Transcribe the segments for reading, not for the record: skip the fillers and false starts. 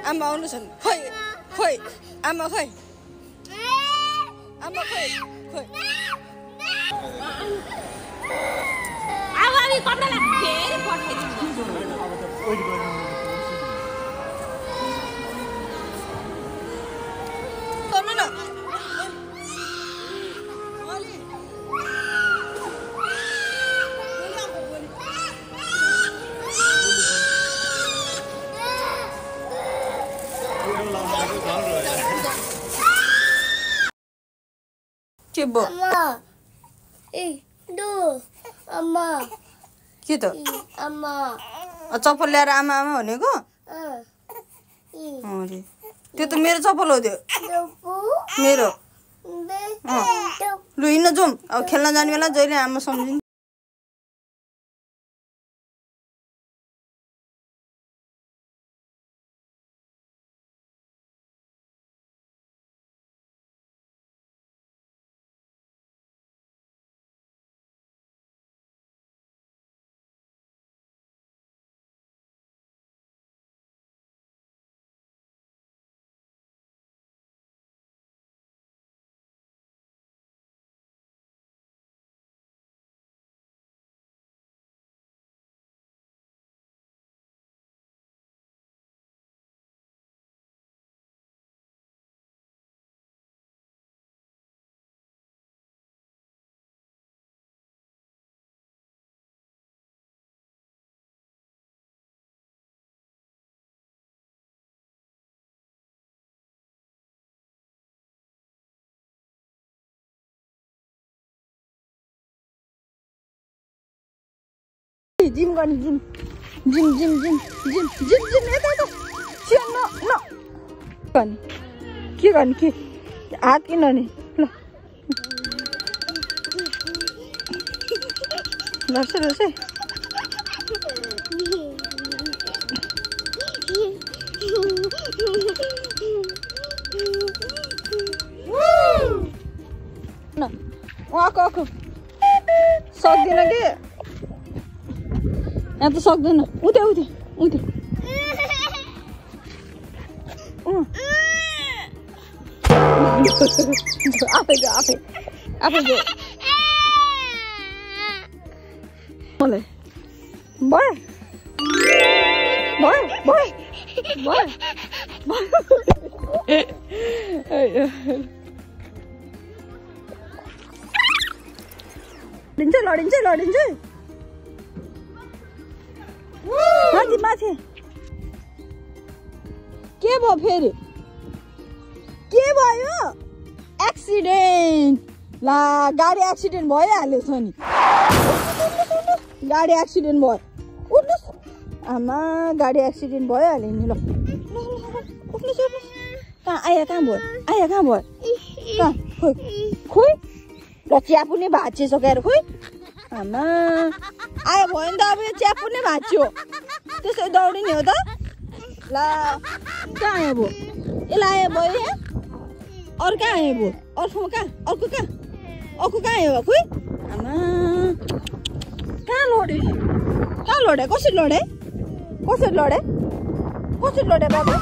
आमा आउनुछन् खोइ खोइ आमा खोइ आमा खोइ खोइ आवामी कपडालाई फेरि पठाइदिन्छु के बो आमा के त आमा चप्पल ल्याएर आमा आमा भनेको अरे त्यो त मेरो चप्पल हो त्यो मेरो लु हिँड्न जाउँ अब खेल्न जाने बेला जहिले आमा सम्झिन्छ जिम गर्ने gym gym gym gym gym gym gym यता यता चिया न गर्ने के गर्ने के हात किन नि ल लड्छ लड्छ न आको आको सक्दिन के यहाँ त सक्दैन उतै उतै उतै आफै गयो आफै आफै गयो मलाई भयो भयो भयो भयो लडिन्छ लडिन्छ लडिन्छ माथि माथि के भयो फेरि के भयो एक्सिडेन्ट ला गाडी एक्सिडेन्ट भइहालेछ नि गाडी एक्सिडेन्ट भयो उठ्नुहोस् आमा गाडी एक्सिडेन्ट भइहाल्यो नि ल उठ्नुहोस् उठ्नुहोस् कहाँ आया कहाँ भयो कहाँ भयो कहाँ खोइ खोइ ल चिया पनि भाँचिएछ क्यारे खोइ आमा आयो भयो नि त अब यो च्यापु नै भाँच्यो त्यसै दौडिने हो त ल कहाँ आयो भयो यसलाई आयो भयो यहाँ अरू कहाँ आयो भयो अर्कोमा कहाँ अर्को कहाँ आयो खोइ आमा कहाँ लडे कसरी लडे बाबा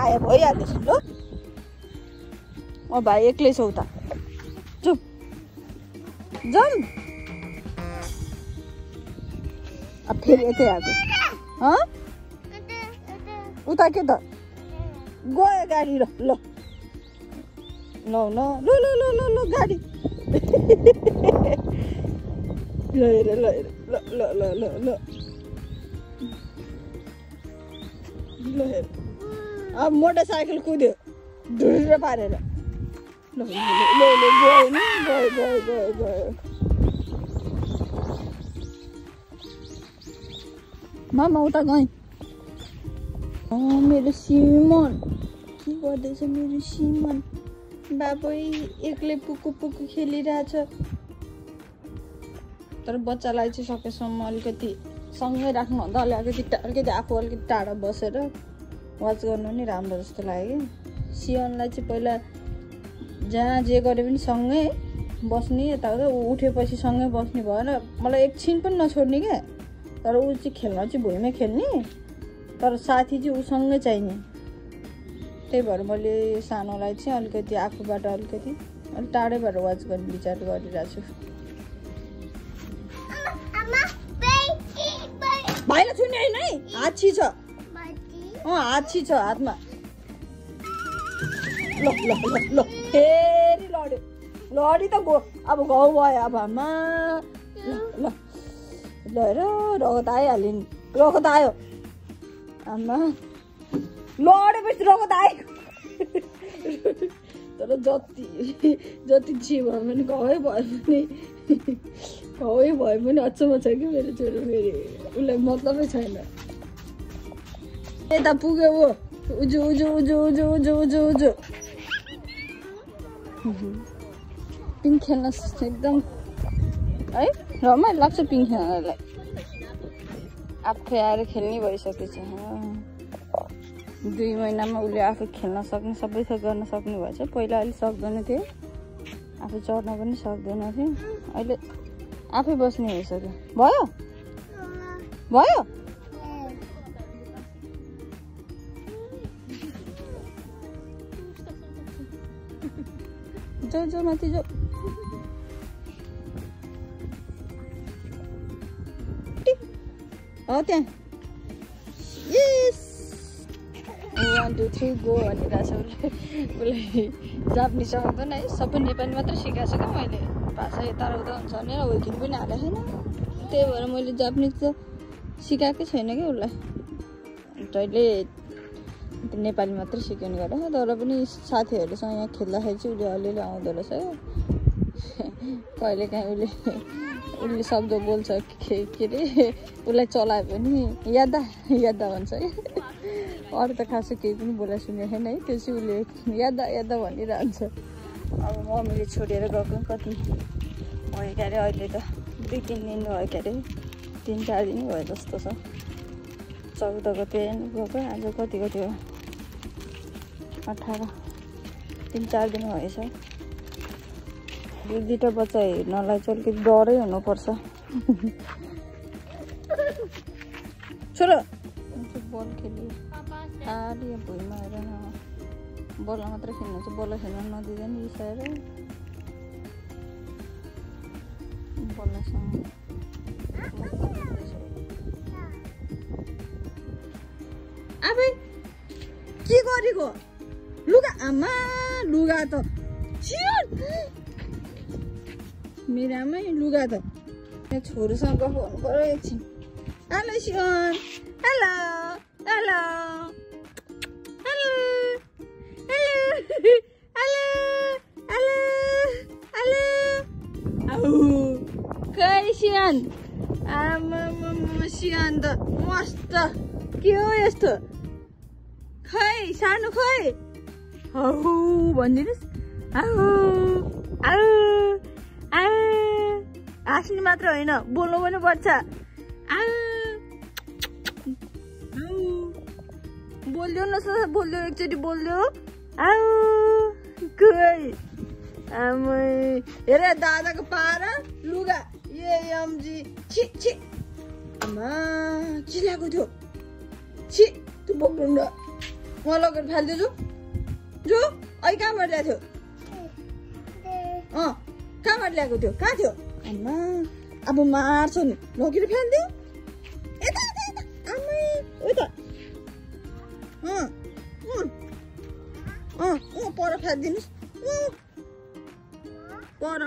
आयो भइहाल्दैछ ल ओ भाइ एक्लै छौ त चुप जाऊँ अब फेरि यतै आएको उता के त गयो गाडी ल ल ल ल ल ल ल ल गाडी ल हेर ल हेर ल ल ल ल ल ल हेर अब मोटरसाइकल कुद्यो ढुर्र पारेर ल ल ल गयो नि गयो मामा उता गएँ मेरो सिमन के गर्दैछ मेरो सिमन बाबै एक्लै पुकु खेलिरहेछ तर बच्चालाई चाहिँ सकेसम्म अलिकति सँगै राख्नु भन्दा अलिकति आफू अलिकति टाढा बसेर वाच गर्नु नि राम्रो जस्तो लाग्यो कि सियनलाई चाहिँ पहिला जहाँ जे गरे पनि सँगै बस्ने यताउता ऊ उठेपछि सँगै बस्ने भएर मलाई एकछिन पनि नछोड्ने क्या तर ऊ चाहिँ खेल्न चाहिँ भुइँमै खेल्ने तर साथी चाहिँ उसँगै चाहिने। त्यही भएर मैले सानोलाई चाहिँ अलिकति आफूबाट अलिकति अलिक टाढैबाट वाच गर्ने विचार गरिरहेको छु। भाइलाई छुने होइन है, हात छिछ। हात छिछ हातमा। ल ल ल ल फेरि लड्यो। लडी त गयो, अब घाउ भयो अब आमा। ल ल हेर रगत आइहाल्यो नि, रगत आयो आमा। लडेपछि रगत आयो। तर जति जे भयो भने घाउ भयो भने अचम्म छ कि मेरो छोरो। फेरि उसलाई मतलबै छैन। यता पुग्यो ऊ उजु उजु उजु उजु उजु उजु उजु। पिङ खेल्न एकदम है रमाइलो लाग्छ पिङ खेल्नलाई। आफै आएर खेल्ने भइसकेछ। 2 महिनामा उसले आफै खेल्न सक्ने सबै थोक गर्न सक्ने भएछ। पहिला अलि सक्दैन थियो, आफै चढ्न पनि सक्दैन थियो। अहिले आफै बस्ने भइसक्यो। भयो भयो जो जो माथि जो। हो त्यहाँ यस 1 2 3 गो भनिरहेछ उसले। जापानिज आउँदैन है, सबै नेपाली मात्रै सिकाएको छु क्या मैले। भाषा यता उता हुन्छ भनेर विकिन पनि हालेको छैन। त्यही भएर मैले जापानिज त सिकाएकै छैन क्या उसलाई। तैँले नेपाली मात्रै सिकाउनु गरेर। तर पनि साथीहरूसँग यहाँ खेल्दाखेरि चाहिँ उसले अलिअलि आउँदो रहेछ क्या। कहिलेकाहीँ उसले शब्द बोल्छ के अरे, उसलाई चलायो भने यादा यादा भन्छ है। अरू त खासै केही पनि बोला सुनेको छैन है। त्यो चाहिँ उसले यादा यादा भनिरहन्छ। अब मम्मीले छोडेर गएको कति भयो क्या अरे। अहिले त 2-3 दिन भयो क्या अरे, 3-4 दिन भयो जस्तो छ। 14 गते गएको, आज कति गते हो 18, 3-4 दिन भएछ। यो 2टा बच्चा हेर्नलाई चाहिँ अलिकति डरै हुनुपर्छ। छोरो बल खेल्यो आली भुइँमा हेर न। बल मात्रै खेल्नु चाहिँ बल खेल्न नदिँदैन रिसाएर। बलसँग आफै के गरेको लुगा आमा। लुगा त मेरो आमै लुगा त। छोरोसँग गफ गर्नु पर्यो एकछिन। हेलो सियन, hello hello hello hello hello hello hello. आऊ खै सियन। आमा सियन त मस्त के हो यस्तो। खै सानो खै हौ भनिदिनुहोस्। आऊ आऊ आऊ। हाँस्ने मात्र होइन, बोल्नु पनि पर्छ। आऊ बोल्यो न, बोल्यो एकचोटि बोल्यो। आऊ खै आमै हेर दादाको पारा लुगा ए एमजी। छि छि आमा चिलाएको थियो। छि तँ बोक्नु न, म लगेर फाल्दियो। जो जो अहिले कहाँबाट ल्याएको थियो? कहाँबाट ल्याएको थियो? कहाँ थियो? आमा अब मार्छ नि, लगेर फालिदियो। यता यता यता आमै उता पर फालिदिनुहोस् पर।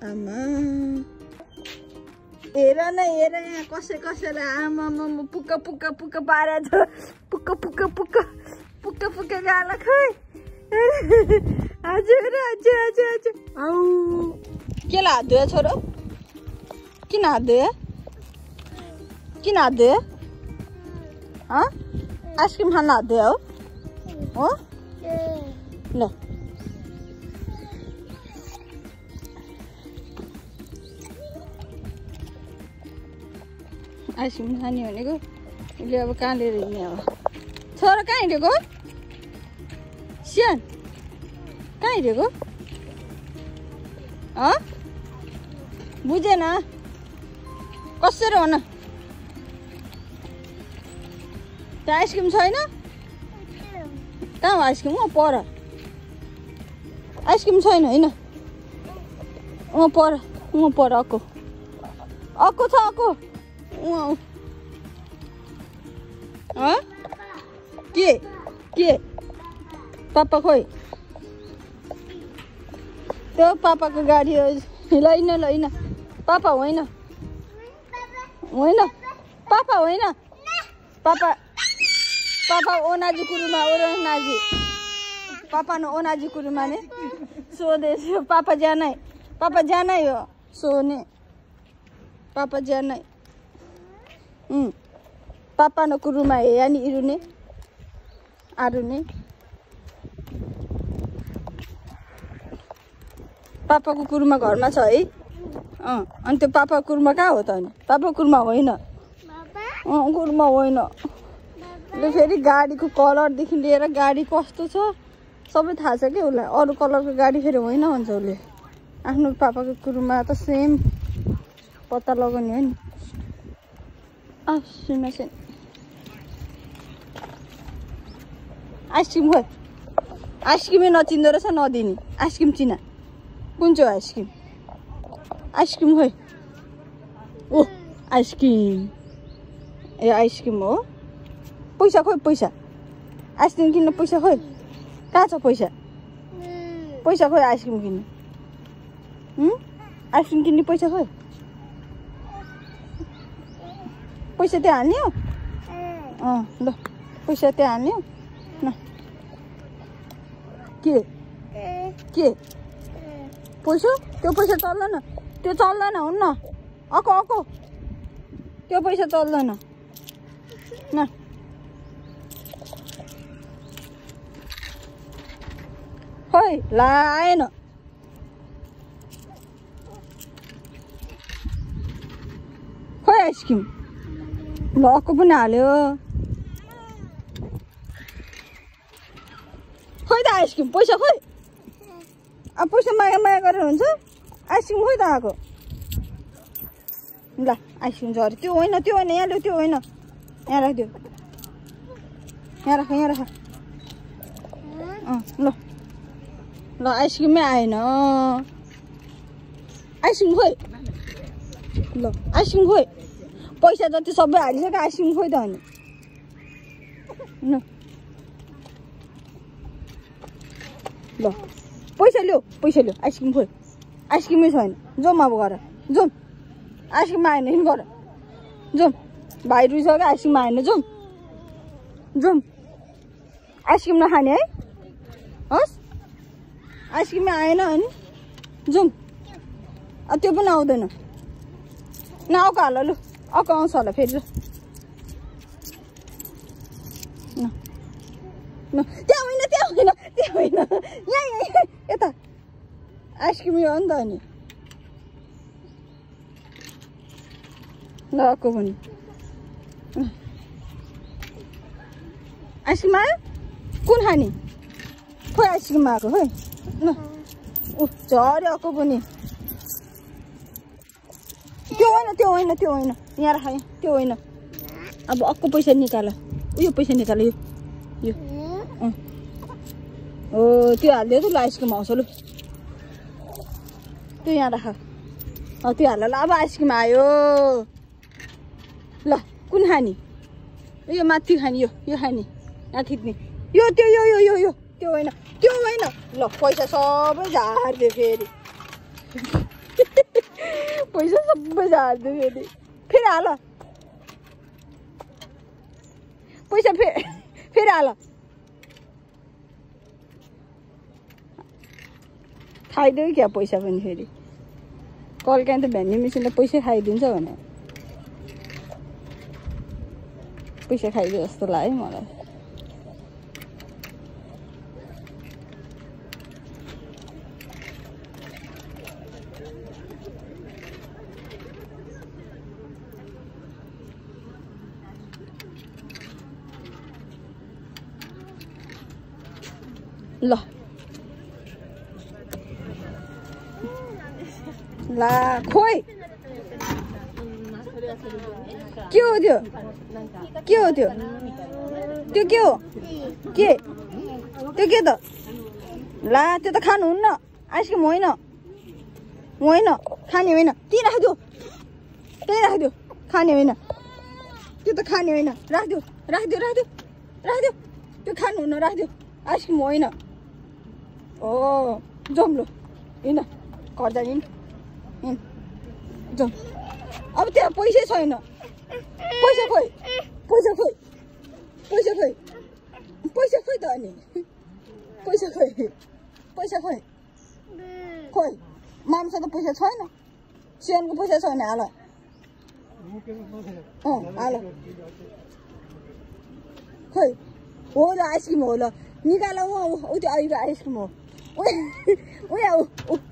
आमा हेर न हेर यहाँ कसैलाई आमामा पुक्का पुक्का पुक्का पारेछ। पुक्का पुक्का पुक्का पुक्का पुक्का गाला खै। हजुर हजुर हजुर हजुर। आऊ केलाई हात धोयो छोरो? किन हात धोयो? किन हात धोयो? आइसक्रिम खान हात धोयो हो? ल आइसक्रिम खाने भनेको उसले अब कहाँ लिएर हिँड्ने? अब छोरा कहाँ हिँडेको? सियान कहाँ हिँडेको? बुझेन कसरी हो न? त्यहाँ आइसक्रिम छैन कहाँ हो आइसक्रिम वहाँ पर आइसक्रिम छैन होइन वहाँ पर अक्को छ अक्को वहाँ के पापा खोइ त्यो पापाको गाडी हो लैन पापा होइन पापा होइन पापा ओनाजी कुरुमा ओनाजी पापा न ओनाजी कुरुमा ने सोधे पापा जानै हो सोने पापा जानै पापा न कुरुमा हे अनि इरुने आरुने पापाको कुरुमा घरमा छ है अनि त्यो पापा कुरुमा कहाँ हो त अनि पापा कुरुमा होइन कुरुमा होइन फेरि गाडीको कलरदेखि लिएर गाडी कस्तो छ सबै थाहा छ कि उसलाई अरू कलरको गाडी फेरि होइन भन्छ उसले आफ्नो पापाको कुरुमा त सेम पत्ता लगाउने हो नि सुनसेन आइसक्रिम खोइ आइसक्रिमै नचिन्दो रहेछ नदिने आइसक्रिम चिना कुन चाहिँ आइसक्रिम खोइ ओ आइसक्रिम ए आइसक्रिम हो पैसा खोइ पैसा आइसक्रिम किन्न पैसा खोइ कहाँ छ पैसा खोइ आइसक्रिम किन्नु आइसक्रिम किन्ने पैसा खोइ पैसा त्यहाँ हाल्ने हो ल पैसा त्यहाँ हाल्ने हो न के पैसा त्यो पैसा चल्दैन त्यो चल्दैन हुन्न अको त्यो पैसा चल्दैन न खोइ ला आएन खोइ आइसक्रिम ल अक्को पनि हाल्यो खोइ त आइसक्रिम पैसा खोइ अब पैसा माया गरेर हुन्छ आइसक्रिम खोइ त आएको ल आइसक्रिम झऱ्यो त्यो होइन यहाँ ल्याऊ त्यो होइन यहाँ राखिदियो यहाँ राख ल आइसक्रिमै आएन आइसक्रिम खोइ ल आइसक्रिम खोइ पैसा जति सबै हालिसक्यो आइसक्रिम खोइ त अनि ल पैसा ल्याऊ आइसक्रिम खोइ आइसक्रिमै छैन जाउँ अब गर जाउँ आइसक्रिम आएन नि गर जाउँ भाइ रुइसक्यो आइसक्रिम आएन जाउँ आइसक्रिम नखाने है हस् आइसक्रिमै आएन अनि जाउँ त्यो पनि आउँदैन न अक्को हाल लु अक्को आउँछ होला फेरि ल त्यहाँ होइन यहाँ यता आइसक्रिम हो नि त अनि ल अक्को पनि आइसक्रिम आयो कुन खाने खोइ आइसक्रिम आएको खोइ ल ऊ झऱ्यो अक्को पनि त्यो होइन यहाँ राख त्यो होइन अब अक्को पैसा निकाल उयो पैसा निकाल यो हो त्यो हालिदियो त ल आइसक्रिम आउँछ लु त्यो यहाँ राख त्यो हाल ल अब आइसक्रिम आयो ल कुन खाने यो माथि खाने यो खाने यहाँ थिच्ने यो त्यो होइन ल पैसा सबै झारिदियो फेरि पैसा सबै झारिदियो फेरि हाल पैसा फेरि हाल खाइदियो क्या पैसा पनि फेरि कहिलेकाहीँ त भेन्डिङ मेसिनले पैसै खाइदिन्छ भने पैसा खाइदियो जस्तो लाग्यो मलाई ला खोइ के हो त्यो के हो त्यो त्यो के हो के त्यो के त ला त्यो त खानुहुन्न आइसक्रिम होइन होइन खाने होइन त्यही राखिदियो त्यही राखिदियो खाने होइन त्यो त खाने होइन राखिदियो राखिदियो राखिदियो राखिदियो त्यो खानुहुन्न राखिदियो आइसक्रिम होइन ओ जाउँ ल हिँड घर जाने हिँड जाउँ अब त्यहाँ पैसै छैन पैसा खोइ पैसा खोइ पैसा खोइ पैसा खोइ त अनि पैसा खोइ पैसा खोइ खोइ मामसँग पैसा छैन सियनको पैसा छैन हाल हाल खोइ हो ल आइसक्रिम हो ल निकाल ऊ त्यो अहिले आइसक्रिम हो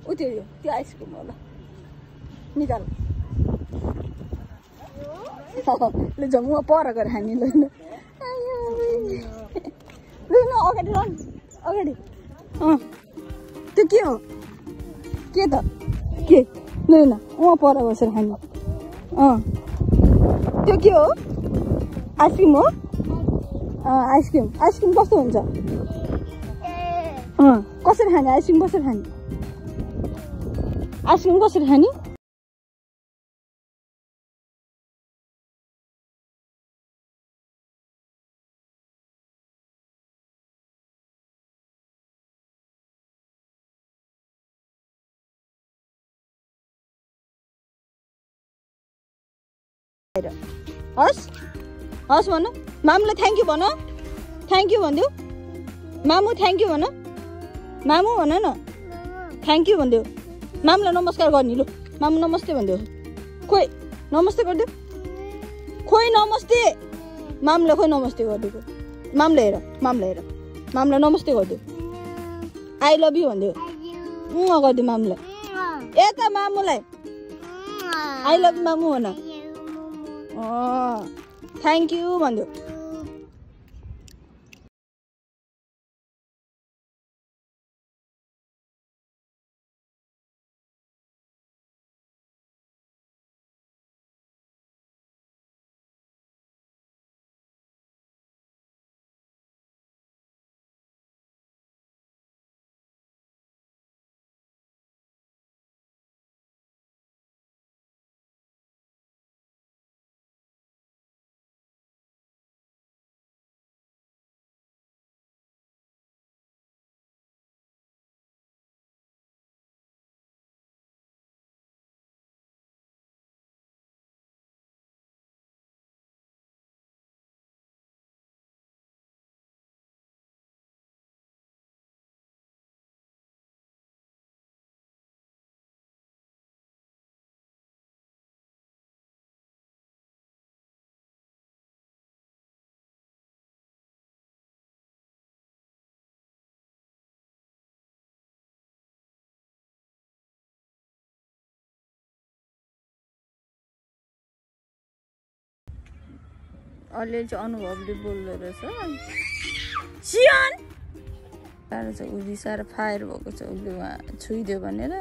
ऊ त्यो आइसक्रिम हो ल निकाल ल जाउँ म पर गएर हामी ल अगाडि ल अगाडि त्यो के हो के त के ल न पर बसेर खाने त्यो के हो आइसक्रिम हो आइसक्रिम आइसक्रिम कस्तो हुन्छ कसरी खाने आइसक्रिम कसरी खाने आइसक्रिम कसरी खाने हस् हस् भन मामुलाई थ्याङ्क यू भन थ्याङ्क यू भनिदेऊ मामु थ्याङ्क यू भन मामु भन न थ्याङ्क यू भनिदेऊ मामुलाई नमस्कार गर्ने लु मामु नमस्ते भनिदेऊ खोइ नमस्ते गरिदेऊ खोइ नमस्ते मामुलाई खोइ नमस्ते गरिदिएको मामुलाई हेर मामुलाई नमस्ते गरिदेऊ आई लभ यू भनिदेऊ गरिदिऊ मामुलाई यता मामुलाई आई लभ यू मामु भन थ्याङ्क यू भनिदेऊ अलि चाहिँ अनुभवले बोल्दो रहेछ सियन साह्रो छ उ बिसाएर फायर भएको छ उसले उहाँ छुइदियो भनेर